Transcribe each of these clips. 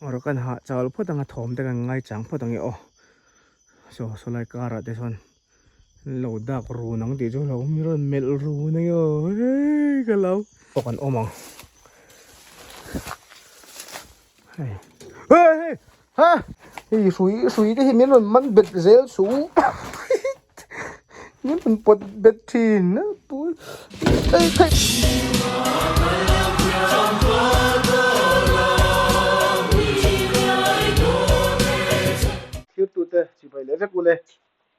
Rawh kan hah chal phawt anga thawm te kan ngai chang phawt ang e aw. Saw saw lai karah te chuan an lo dak run ang tih chu lo mi rawn melh run ang e aw hei ka lo pawh kan awm ang hei hei hei ha hei hrui hrui te hi min rawn man bet zel suh min rawn pawt bet thin a pu hei hei. Thirtute chibai leh vek ule,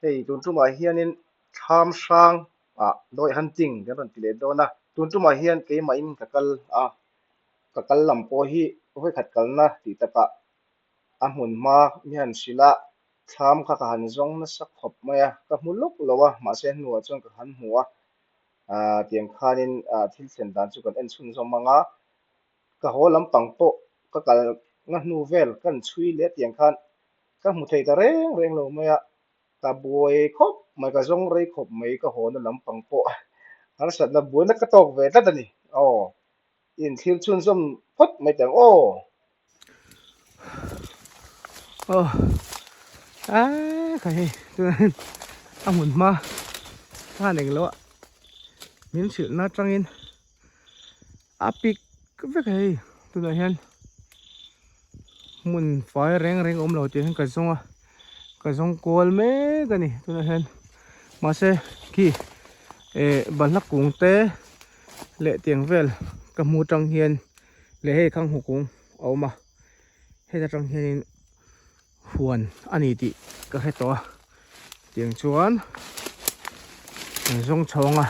hei tun tumah hianin thlam hrang ah dawi hunting kan rawn ti leh dawn a, tun tumah hian keimahin ka kal a, ka kal lam pawh hi vawikhat kalna tih takah a hmun hma mi han hrilh a, thlam kha ka han zawng nasa khawp mai a, ka hmu lawk lo a, mahse hnuah chuan ka han hmu a, ah tiang khanin ah thil thlen dan chu kan en chhunzawm ang a, ka haw lampang pawh ka kal na hnu vel kan chhui leh tiang khan ka hmu thei ta reng reng lo mai a, ka buai khawp mai, ka zawng rei khawp mai ka haw na lampang pawh harsatna buaina ka tawk ve tlat a ni, aw inthlir chhunzawm phawt mai teh ang aw. Aw ah kha hei chuan a hmun hma khan englo a min hrilh na atangin a pik vek a hei tunah hian hmun fai reng reng awm lo tih hian ka zawng a ka zawng kual mek a ni tunah hian mahse khi eh balhla kung te leh tiang vel ka hmu atang hian leh hei khang hukung a awm a heta tang hianin huan a ni tih ka hre tawh a tiang chuan kan zawng chhawng a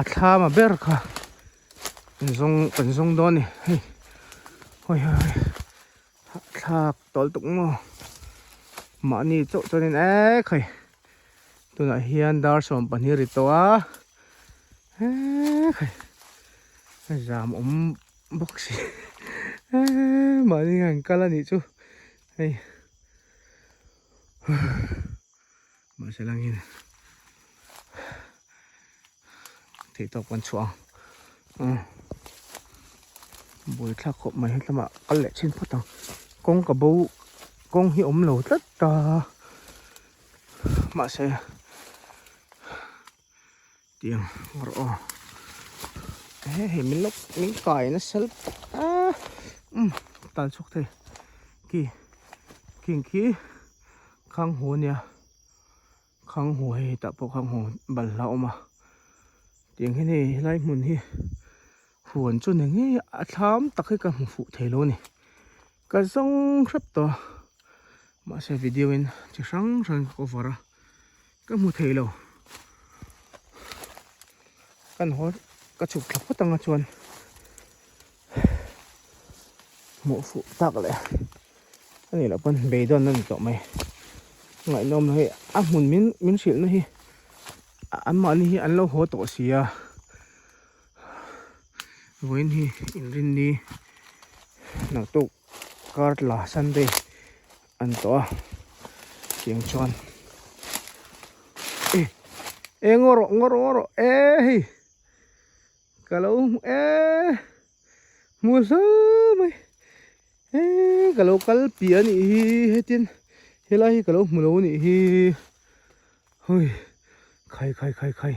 a thlama ber kha kan zawng kan zawng dawn a ni hei hawi hawi thlak tawlh tuk maw mahni chauh chuanin eee khai tunah hian dar 12 ri tawh a eee khai zam awm bawk si eee mahni han kal a nih chu hei mahse langin theih tawk kan chhuah ang buai thlak khawp mai hetlama kal leh chhin phawt ang kawng ka bo kawng hi awm lo tlat ta mahse tiang rawh aw he hei min lo min kai nasa lutuk a umm tal chhuak thei khi khing khi khang hu ania khang hu hei hetah pawh khang hu balhla a awm a tiang hian hei helai hmun hi huan chu ni ngei a a thlam tak hi ka hmu fuh thei lo a ni ka zawng hrep tawh a mahse video in chi hrang hrang ka cover a. Ka hmu thei lo. Kan haw ka chhuk thla phawt anga chuan hmuh fuh tak leh a nih loh pawn beidawn a ni tawh mai. Ngaihnawm hei a hmun min min hrilh na hi an mahni hi an lo haw tawh si a. Vawiin hi inrinni naktuk kar tla Sunday an tawh a tiang chuan e e ngaw rawh ngaw rawh ngaw rawh e hei ka lo hmu e hmu hle mai e ka lo kal piah a nih hi hetin helai hi ka lo hmu lo a nih hi hui khai khai khai khai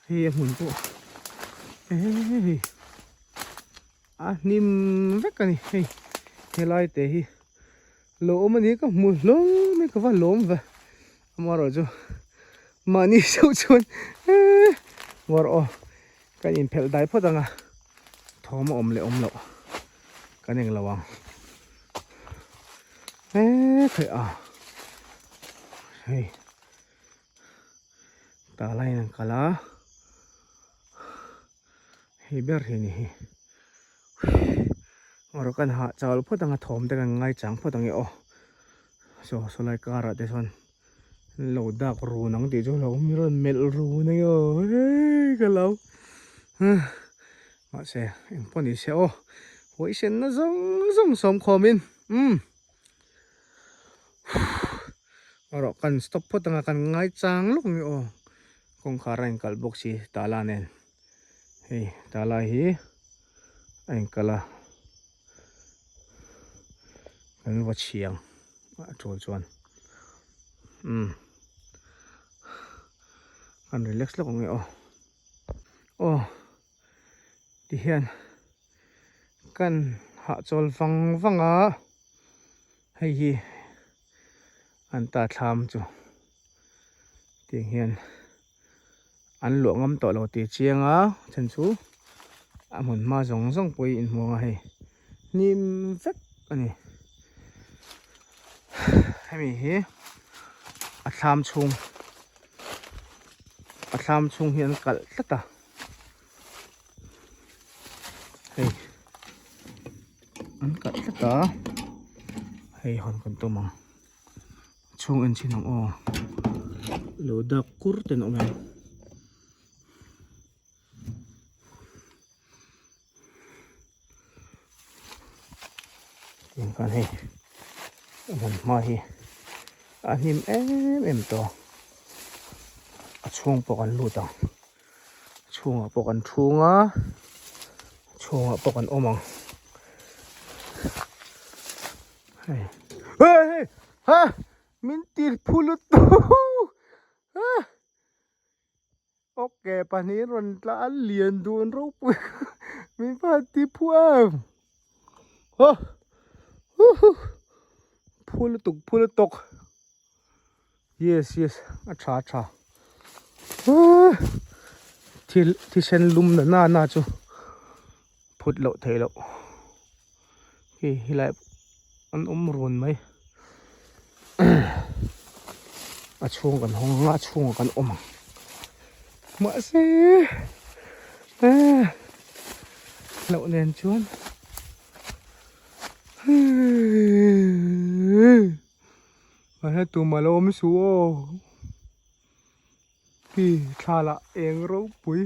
hei a hmun pawh e hei. A hnim vek a ni hei helai te hi lo awm a ni ka hmu hlawm mai ka va lawm ve amaherawh chu mahni chauh chuan eee ngawrh aw kan inphelh dai phawt ang a thawm a awm leh awm loh kan englo ang eee khaih a hei tah laiin an kal a. Hei ber hi a ni hi rawh kan hah chal phawt ang a thawm te kan ngai chang phawt ang e aw saw saw lai karah te chuan an lo dak run ang tih chu lo mi rawn melh run ang e aw hei ka lo mahse engpawh ni se aw huaisen na zawng zawng sawm khawm in umm rawh kan stop phawt ang a kan ngai chang lawk ang e aw kawngkhar a inkalh bawk si tala nen. Hei ta lai hi a inkalh a. Kan va chhiang a tul chuan umm kan relax lawk ang e aw aw ti hian kan hahchawl vang vang a hei hi an ta thlam chu tiang hian an luah ngam tawh lo tih chiang a chhan chu a hmun hma zawng zawng pawh hi inhmuang a hei hnim vek a ni hemi hi a thlam chhung a thlam chhung hi an kalh tlat a hei an kalh tlat a hei hawn kan tum ang. Chhung en chin ang aw lo dak kur ten awm em tiang khan hei a hmun hma hi a hnim em em tawh a chhung pawh kan lut ang a chhungah pawh kan thung a a chhungah pawh kan awm ang. Hei hei ha min tir phu lutuk ha ok pahnih rawn tla a lian dun ropui min va han ti phu em ha hu hu phu lutuk phu lutuk yes yes a tha a tha thil thisen lum na na na chu phut loh theih loh. Hei helai an awm run mai a chhung kan hawng anga a chhungah kan awm ang mahse hlauh nen chuan mahse tumah lo awm suh aw Hi thla lah eng ropui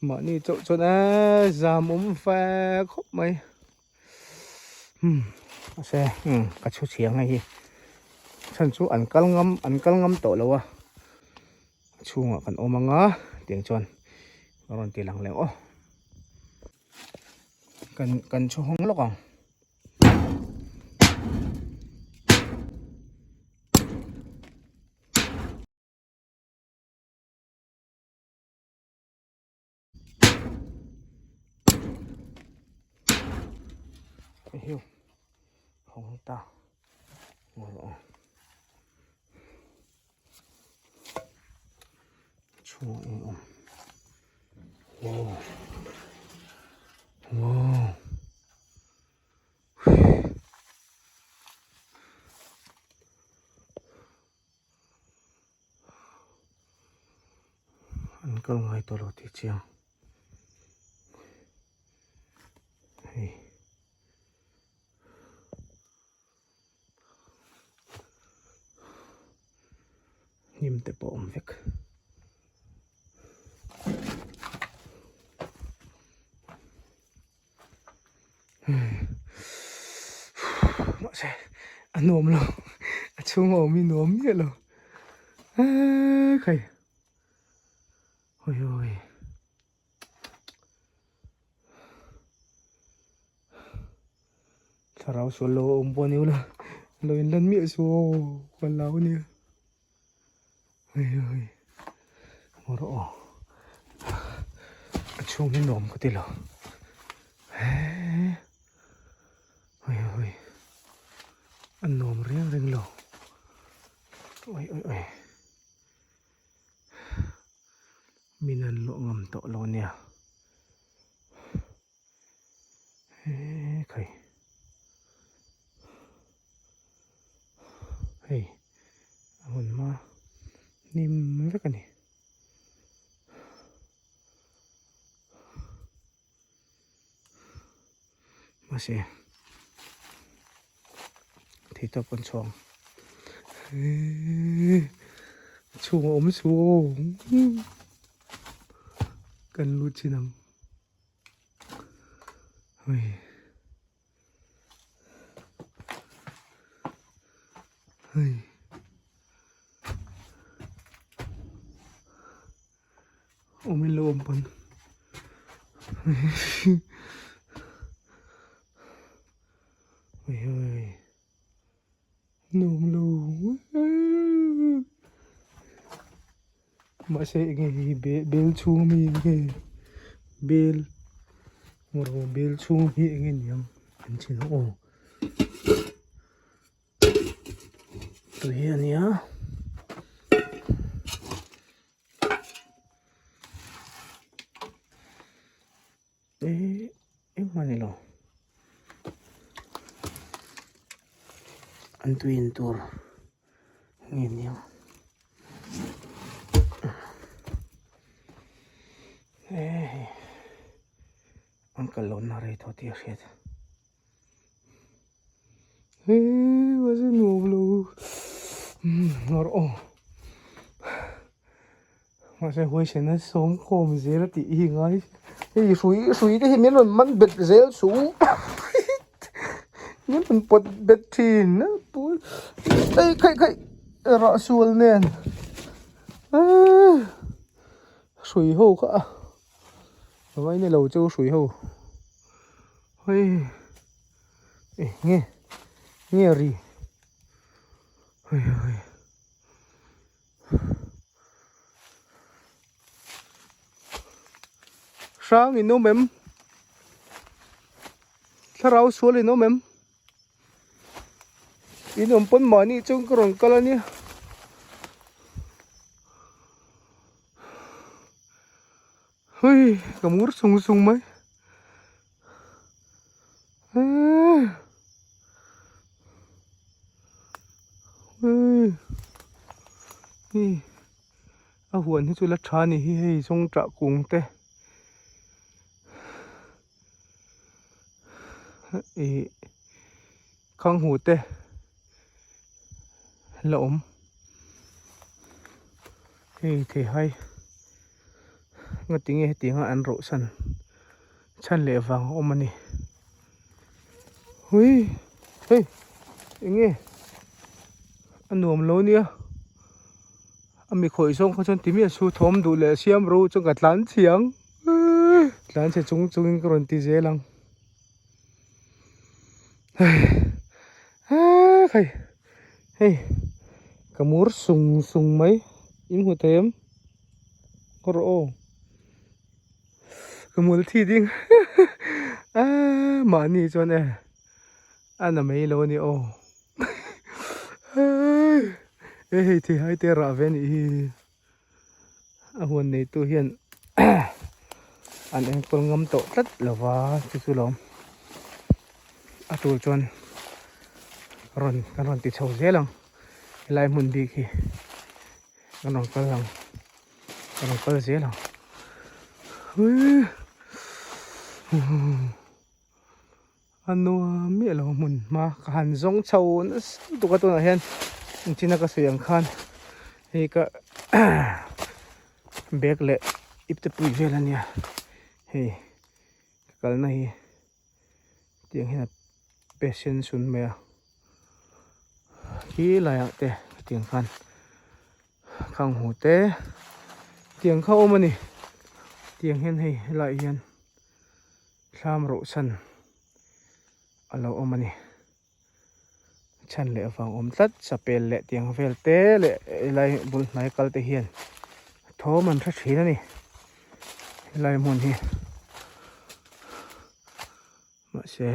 mahni chauh chuan eee zam awm fe khawp mai umm mahse umm ka chhu chhiang hei hi chhan chu an kal ngam an kal ngam tawh lo a a chhungah kan awm ang a tiang chuan a rawn ti lang leh aw kan kan chhu hawng lawk ang. Hiu hawng ta ngawih rawh chhung a awm wow wow. An kal ngai tawh lo tih chiang hei hnim te pawh a awm vek. Mahse a nuam lo a chhung a awm hi nuam miah lo eee khai hawi hawi thlarau sual lo a awm pawh a ni ula lo in lan miah suh aw ka hlau ania. Hei hei maw rawh aw a chhung hi nuam ka ti lo hee hei hei a nuam reng reng lo oi oi oi min an luah ngam tawh lo nia hee khai hei. A hun hma hnim vek a ni. Mahse thei tawp kan chhuang chhung a awm suh aw kan lut chin ang hei. Hei awm in lo awm pawn. Oi oi nuam lo mahse enge hi bel chhung ami nge bel maw bel chhung hi enge niang an chhin ang aw tui a nia. Ih engmah ni lo an tui in tur nge nia he hei an kal loh na rei tawh tih a hriat he mahse nuam lo ngawrh aw. Mahse huaisena sawm khawm zel a tih hi ngai hei hrui hrui te hi min rawn man bet zel suh min rawn pawt bet thin a pui ei khaih khaih rah sual nen aaa hrui ho kha a ngaina lo chu hrui ho hei eng nge nge ri hei hei. Hrang in awm em? Thlarau sual in awm em? In awm pawn mahni chuan ka rawn kal a nia. Hei ka mur sung sung mai. A huan hi chu la tha a ni hi hei zawng tah kung te ih khang hu te la awm hei theihai ngatinge hetianga an rawh san. Chhan leh vang a awm a ni. Hui hei eng nge a nuam lo nia a mi khawih zawng kha chuan ti miah su thawm duh leh siam ro chuan ka tlan chhiang tlan chhe chung chungin ka rawn ti zel ang hei hei hei ka mur sung sung mai in hmu thei em kawr aw. Ka mul thi ding mahni chuan e a na mai lo a ni aw e hei thei hai te rah ve a nih hi a huan neitu hian an enkawl ngam tawh tlat lo va chu chu lawm a tul chuan rawn kan rawn ti chho zel ang helai hmun bik hi kan rawn kal ang. Ka rawn kal zel ang a nuam miah lo hmun hma ka han zawng chho nasa lutuk a tunah hian engtin a ka sawi ang khan hei ka bag leh ip te pui vel ania hei ka kalna hi tiang hian a passion sun mai a khi laiah te tiang khan. Khang hu te tiang kha awm a ni tiang hian hei helaiah hian thlam rawh chhan a lo awm a ni chhan leh vang awm tlat chapel leh tiang vel te leh helai bul hnai kal te hian thawm an hre thin a ni helai hmun hi mahse.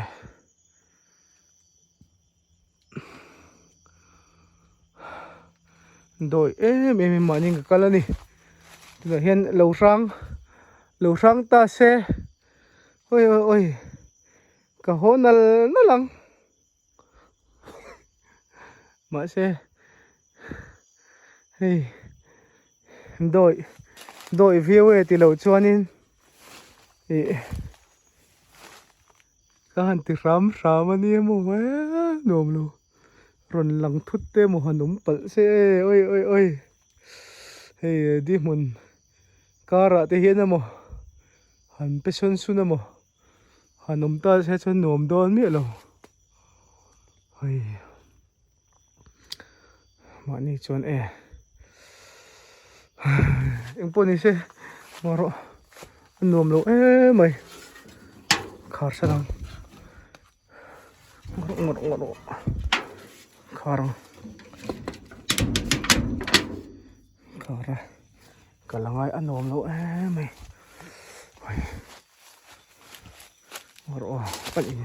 Dawi em em in mahni ka kal a ni tunah hian lo hrang lo hrang ta se awi awi awi ka haw nal nal ang mahse hei dawi dawi viau e tilo chuanin ih. Ka han ti hram hram a nia maw eee nuam lo rawn lang thut te maw han awm palh se e awi awi awi hei di hmun kar ah te hian emaw han pe sawn sun emaw han awm ta se chuan nuam dawn miah lo hei mahni chuan e engpawh ni se maw rawh a nuam lo em mai khar san ang. Ngawr ngawr ngawr khar ang khar a ka la ngai a nuam lo em mai ngawr aw kan in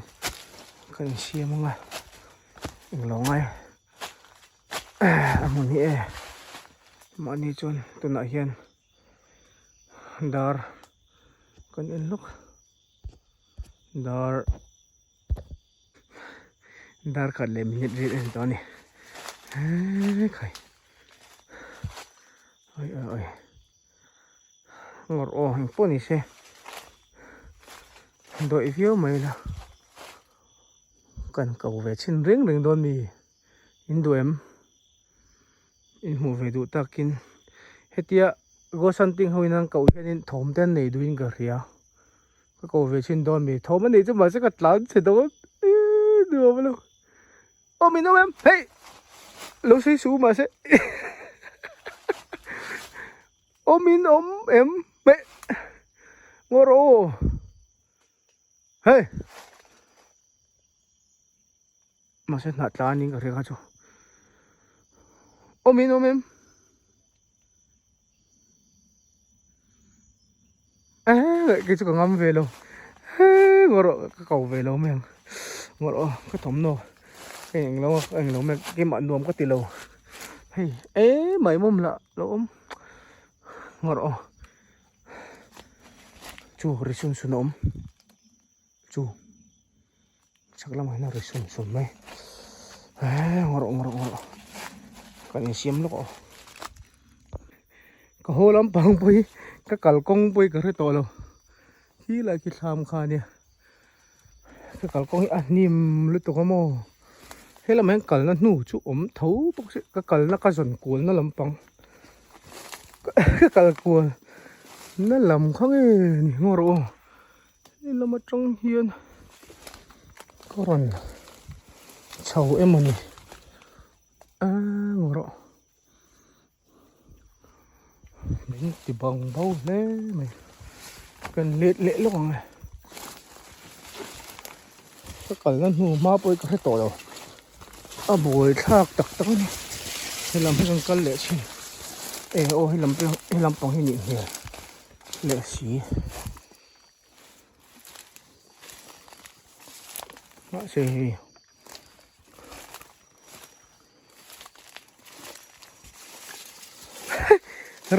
kan insiam ang a englo ngai a hmun hi e mahni chuan tunah hian dar kan en lawk dar dar khat leh minute vel en tawh a ni hekhai oi oi oi ngawrh aw engpawh ni se dawih viau mai la kan ko ve chhin reng reng dawn mi in duh em in hmuh ve duh takin hetia ghost hunting ho in an koh hianin thawm te an nei duhin ka hria ka ko ve chhin dawn mi thawm a neih chu mahse ka tlan chhe dawn eee nuam lo aw min awm em hei lo sawi suh mahse aw min awm em hei ngaw rawh aw hei. Mahse hnah tla anin ka hria kha chu awm in awm em eh kei chu ka ngam ve lo eh ngaw rawh ka ko ve lo mai ang ngaw rawh ka thawmhnaw ka englo ka englo mai keimah nuam ka ti lo hei eh maimawm lah lo awm ngaw rawh chu ri sun sun a awm chu. Chhak lamah hian a ri sum sum mai eee ngaw rawh ngaw rawh ngaw rawh kan insiam lawk aw ka haw lampang pawh hi ka kalkawng pawh hi ka hre tawh lo khi lai khi thlam kha ania ka kalkawng hi a hnim lutuk a maw helamah hian kalna hnu chu awm tho bawk si ka kalna ka zawn kualna lampang ka kal kual na lam kha nge ni ngaw rawh aw. Hei lam atang hian ka rawn chho em a ni eng rawh min ti bang bo hle mai kan let leh lawk ang e ka kalna hnu hma pawh hi ka hre tawh lo a buai thlak tak tak a ni helam hi kan kal leh thin e aw helam helam pang hi nih hmel. Leh si mahse hei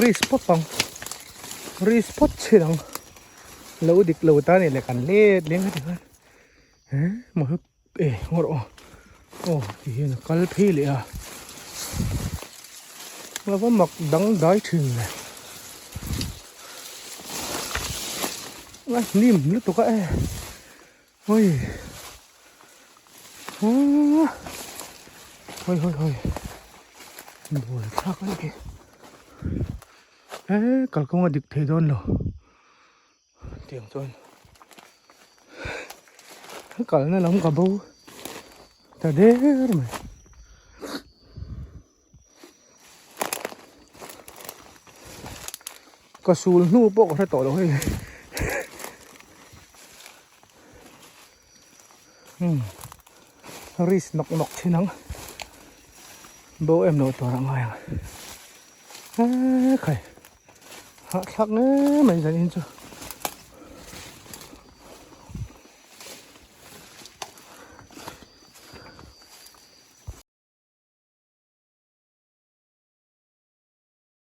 risk phawt ang risk phawt chhin ang lo dik lo ta ni leh kan let leng a ti khan he maw e ngaw rawh aw aw ti hian a kal phei leh a lova mak dang dai thin le a hnim lutuk a e hawi hawi hawi hawi buai thlak a ni e kalkawng a dik thei dawn lo. Tiang chuan ka kalna lam ka bo ta der mai. Ka sul hnu pawh ka hre tawh lo hei. Hmm. Risk nawk nawk thin ang. Bo em lo tur a ngai ang. Ekhai. Hahthlak nge mai zanin chu.